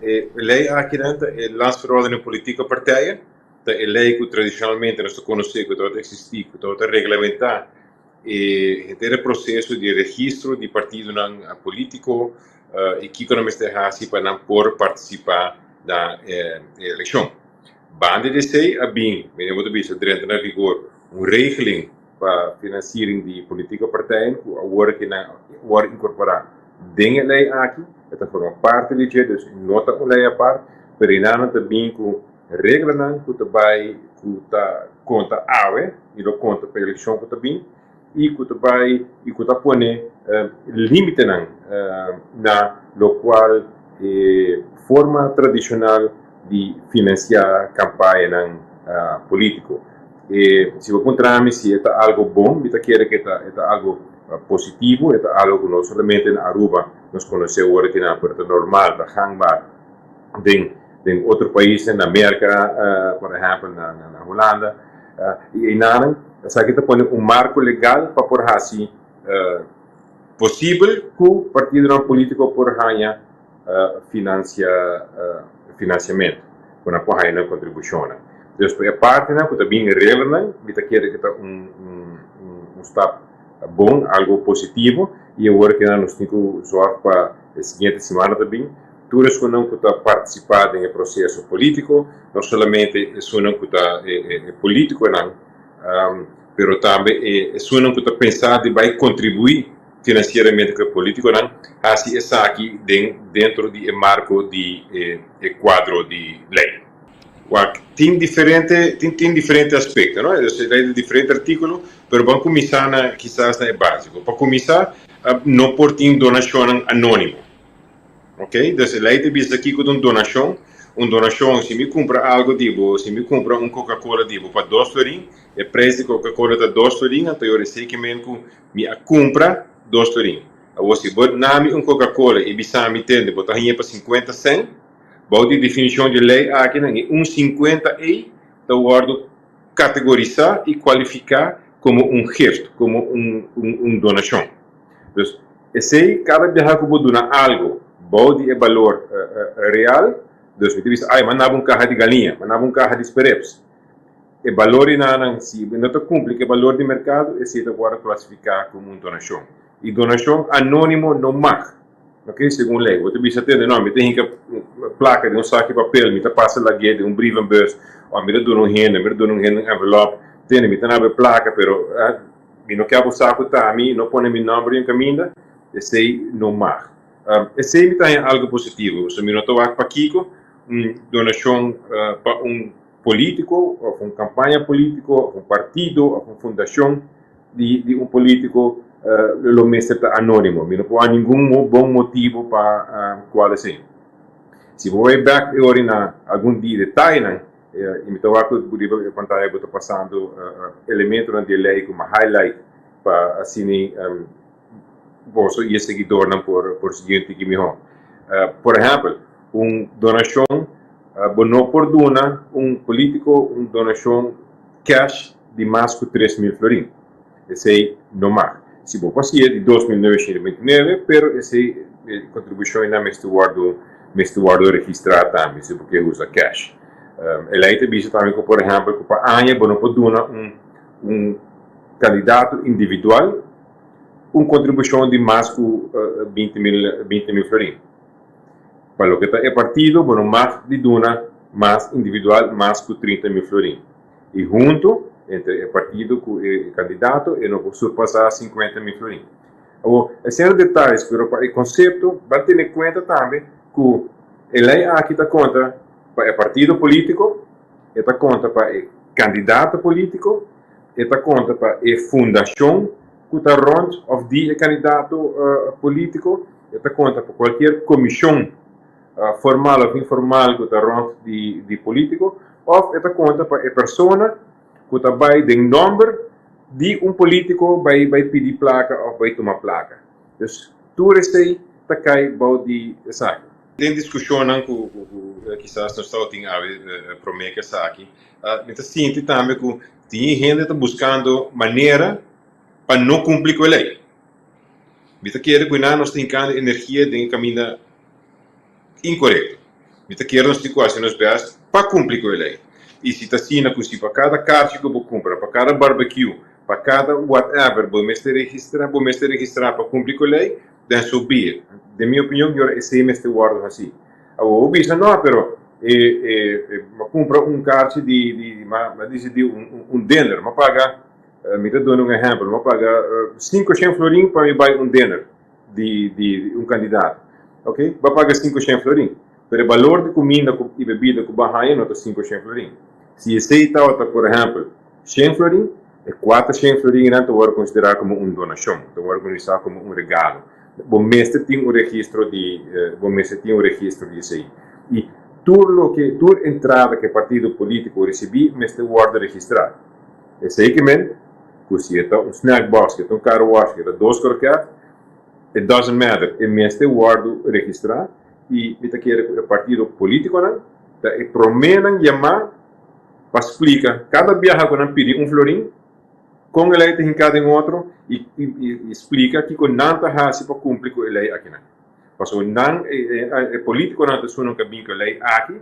E lei akinan ta e Landsverordening Politieke Partijen, ta e lei ku tradishonalmente nos ta konosé ku tabata eksistí, ku tabata reglamentá e henter e proseso di registro di partidonan polítiko i kiko nan mester hasi pa nan por partisipá na e elekshon. Banda di esei a bin, mene bo ta bisa, drenta na vigor un regeling pa finansiering di politieke partijen ku awor aki nan wòrdu inkorporá den e lei aki, e ta forma parti di dje, dus no ta un lei apart, pero e nan ta bin ku reglanan ku ta bai ku ta konta awe i lo konta pa e elekshon ku ta bin i ku ta bai i ku ta pone limitenan na lokual e forma tradishonal di finansiá kampañanan polítiko. E si bo puntra mi si e ta algo bon, mi ta kere ku e ta e ta algo positivo, e ta algo ku no solamente na Aruba nos konosé ora ki nan, pero ta normal, ta gangbaar den den otro paisnan, na Merka por ehèmpel, na na Hulanda. I einanan esaki ta pone un marko legal pa por hasi posibel ku partidonan polítiko por haña financia financiamento cu nan por haya nan contribucionnan. Dus pa e partinan cu ta bin reglanan mi ta kere cu ta un un stap bon, algo positivo y awor kinan nos tin cu zorg pa e siguiente simana ta bin tur esunnan cu ta participa den e proceso politico, no solamente esunnan cu ta e politiconan pero tambe esunnan cu ta pensa di bay contribui financieramente cu e politiconan haci esaki den dentro di e marco di e cuadro di ley. Wak, tin diferente tin tin diferente aspecto, no? Dus e ley di diferente articulo, pero ban cuminsa na kisas na e basico. Pa cuminsa, no por tin donacionnan anonimo. Ok, dus e ley ta bisa kico ta un donacion. Un donacion, si mi cumpra algo di bo, si mi cumpra un Coca-Cola di bo pa dos florin, e prijs di Coca-Cola ta dos florin, anto yo recibi kimen cu Mi a kumpra dos florin. Awor si bo na mi un Coca-Cola i bisa mi tende bo ta hañ'é pa sinkuenta sèn, bou di definishon di e lei akinan e un sinkuenta ei ta wòrdu kategorisá i kualifiká komo un gift, komo un un donashon. Dus esei kada biaha ku bo duna algu bou di e balor real, dus mi ta bisa ay m'a naba un kaha di galiña, m'a naba un kaha di spereps. E balor di nan si no ta cumpli cu e balor di mercado, esey ta wordo clasifica como un donacion. Y donacion anonimo no mag. Ok, segun ley. Bo ta bisa tende, no, mi ta hinca placa den un saki papel, mi ta pasa lagu'e den un brievenbus, of mi ta duna un hende, mi ta duna un hende un envelop, tende, mi ta naba e placa, pero mi no kier bo sa cu ta ami, no pone mi nomber den caminda, esey no mag. Esey mi ta haña algo positivo, pasobra mi no ta wak pakico un donacion pa un polítiko òf un kampaña polítiko òf un partido òf un fundashon di di un polítiko lo mester ta anónimo. Mi no por haña ningun bon motibu pa kual esei. Si bo bai bèk e ora na algun di e detayenan i mi ta wak ku riba e pantaya bo ta pasando elementonan di e lei ku mi a highlight pa asina boso i e seguidornan por por sigui un tiki mihó. Por ehèmpel, un donashon bo no por duna un polítiko un donashon kèsh di mas ku 3000 florin. Esei no mag. Si bo por hasié di 2929, pero esei kontribushon einan mester wòrdu mester wòrdu registrá tambe si bo ke usa kèsh. E lei ta bisa tambe ku por ehèmpel ku pa aña bo no por duna un un kandidato individual un kontribushon di mas ku 20.000 20.000 florin. Pa loke ta e partido bo no mag di duna mas individual mas ku 30.000 florin. I huntu entre e partido ku e kandidato e no por surpasá 50.000 florin. Awor, esei ta detayes, pero pa e konsepto ban tene kuenta tambe ku e lei aki ta konta pa e partido polítiko, e ta konta pa e kandidato polítiko, e ta konta pa e fundashon ku ta rònt òf di e kandidato polítiko, e ta konta pa kualkier komishon formal òf informal ku ta rònt di polítiko, òf e ta konta pa e persona ku ta bai den nòmber di un polítiko bai bai pidi plaka òf bai tuma plaka. Dus tur esei ta kai bou di esaki. Den diskushonnan ku kisas nos tabatin awe promé ku esaki, mi ta sinti tambe ku tin hende ta buskando manera pa no kumpli ku e lei. Mi ta kere ku nan nos ta hinkando energia den e kaminda inkorekto. Mi ta kere nos tin ku hasi nos bèst pa kumpli ku e lei. I si ta asina ku si pa kada karchi ku bo kumpra, pa kada barbecue, pa kada whatever bo mester registrá, bo mester registrá pa kumpli ku e lei, then so be it. Den mi opinion yora esei mester wòrdu hasí. Awor bo bisa no, pero e e e m'a kumpra un karchi di di m'a m'a disidí un un dinner, m'a paga, mi ta duna un ehèmpel, m'a paga sinkoshen florin pa mi bai un dinner. di di un kandidato. Ok, bo a paga 500 florin, pero e balor di kuminda ku i bebida ku bo a haña no ta 500 florin. Si esei tabata, por ehèmpel, shen florin, e 400 florinnan ta wòrdu konsiderá komo un donashon, ta wòrdu konsiderá komo un regalo. Bo mester tin un registro di, bo mester tin un registro di esei. I tur loke, tur entrada ku e partido polítiko risibí mester wòrdu registrá. Esei ke men ku si e ta un snack box, si e ta un car wash, si e ta dos kroket, it doesn't matter, e mester wòrdu registrá i mi ta kere ku e partido polítikonan ta e proménan yamá pa splika kada biaha ku nan pidi un florin kon e lei ta hinká den otro i i splika kiko nan ta hasi pa kumpli ku e lei akinan. Pasobra nan e polítikonan ta esunnan ku a bin ku e lei aki.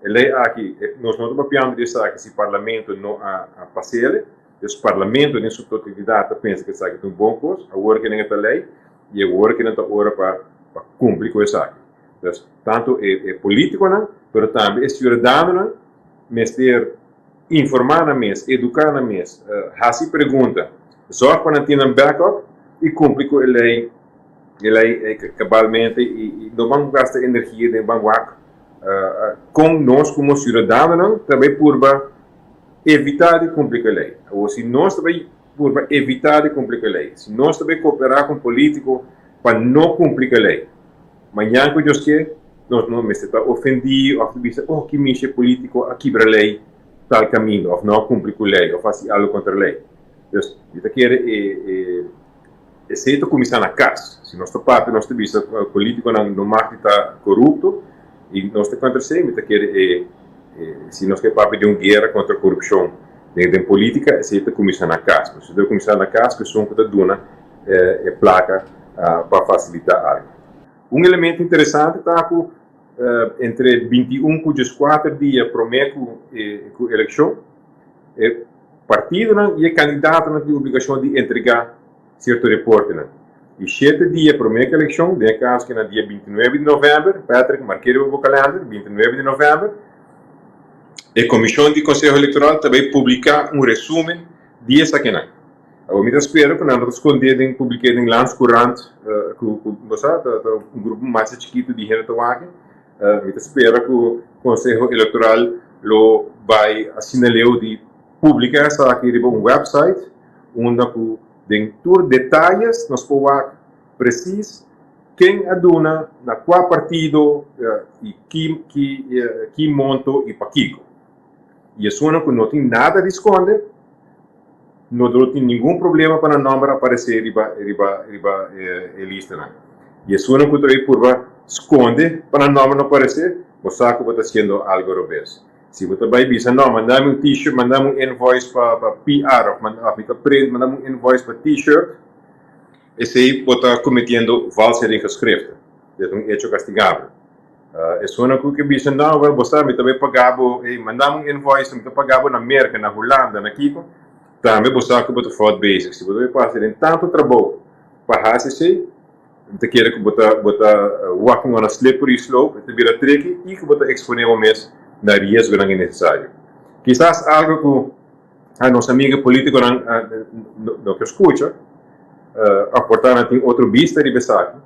E ley aki, nos no ta papiando di esaki si Parlamento no a pasele. Dus Parlamento den su totalidad ta pensa cu esaki ta un bon cos. Awor cu nan e ta ley y awor cu nan ta ora pa cumpli cu esaki. Dus tanto e politiconan pero tambe e ciudadanonan mester informa nan mes, educa nan mes, haci pregunta, zorg pa nan tin nan backup y cumpli cu e ley e ley cabalmente y no ban gasta energia den ban wak Kon nos komo siudadanonan ta bai purba evitá di kumpli ku e lei? Awor, si nos ta bai purba evitá di kumpli ku e lei, si nos ta bai kooperá ku un polítiko pa no kumpli ku e lei, mañan ku Dios ke, nos no mester ta ofendí òf ta bisa, Oh, ki mishi e polítiko a kibra lei tal kaminda òf no a kumpli ku lei òf hasi algu kontra lei. Dus, mi ta kere e. Esei ta kuminsá na kas. Si nos ta papia nos ta bisa ku polítikonan no mag di ta korupto i nos ta kontra esei. Mi ta kere e si nos ke papia di un guera kontra korupshon den polítika esei ta kuminsá na kas. Pasobra ta kuminsá na kas ku esun ku ta duna e plaka pa fasilitá algu. Un elemento interesante ta ku entre 21 ku 14 dia promé ku ku elekshon e partidonan i e kandidatonan tin obligashon di entregá sierto reportenan. I shete dia promé ku elekshon, den e kaso ku na dia 29 di novèmber, Patrick, mark'é riba bo kalènder, 29 di novèmber, e komishon di Konseho Elektoral ta bai publiká un resúmen di esakinan. Awor mi ta spera ku nan no ta skondé den publik'é den Landscourant ku ku bo sa ta ta un grupo masha chikitu di hende ta wak. Mi ta spera ku Konseho Elektoral lo bai asina leu di publiká esaki riba un website unda ku den tur detayes nos por wak presis ken a duna na kua partido i ki ki ki monto i pakiko. I esunnan ku no tin nada di skonde no lo tin ningun problema pa nan nòmber aparesé riba riba riba e listanan. I esunnan ku ta bai purba skonde pa nan nòmber no aparesé, bo sa ku bo ta hasiendo algu robes. Si bo ta bai bisa, no, manda mi un t-shirt, manda mi un invoice pa pa PR of manda of mi ta print, manda mi un invoice pa t-shirt, esei bo ta cometiendo valsheid in geschriften. Dit ta un hecho castigabel. Esunnan ku ke bisa, no, wel bo sa, mi ta bai paga bo, ey, manda mi un invoice, mi ta paga bo na Merca, na Hulanda, na kiko, tambe bo sa ku bo ta fout bezig. Si bo ta bai pasa den tantu trabou pa hasi esei, Mi ta kere ku bo ta bo ta walking on a slippery slope, e ta bira tricky i ku bo ta eksponé bo mes na riesgonan innesesario. Kisas algu ku a nos amiga polítikonan no ke skucha òf por ta nan tin otro bista riba esaki,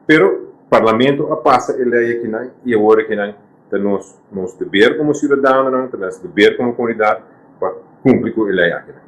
pero Parlamento a pasa e lei akinan i awor akinan ta nos nos deber komo siudadanonan, ta nos deber komo komunidat pa kumpli ku e lei akinan.